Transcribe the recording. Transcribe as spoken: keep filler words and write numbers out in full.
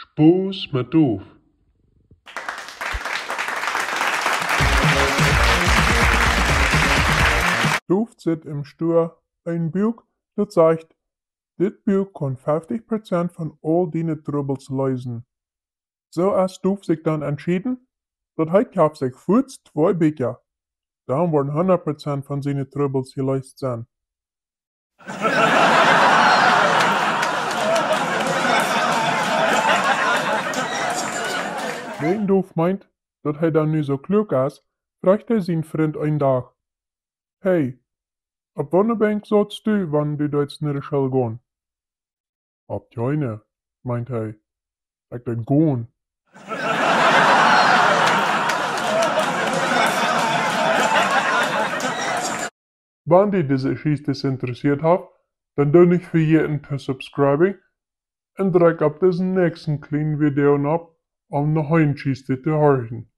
Spaus met Duf. Duf sitt em Stua een Buak, daut sajcht: Dit Buak kaun feftig Prozent von aul diene Trubbels leesen. Soo es Duf sikj dan entschieden, daut hee kjaft sikj fuaz twee Bieekja. Dan woaren hundat Prozent von siene Trubbels jeleest sennen. Wäajen Duf meent, daut hee dan nu soo kluak es, fruach hee sienen Frint eenen Dach: Hey, opp woone Benkj sautst du, wan du deetst no de School gonen? Opp kjeene, meent hee. Ekj deed gonen. Wan die dise Jeschicht interessieet haft, dan doo nich vejäten to subscriben un drekj opp disen näakjsten kjlienen Video nopp, om noch eene Jeschicht to horchen.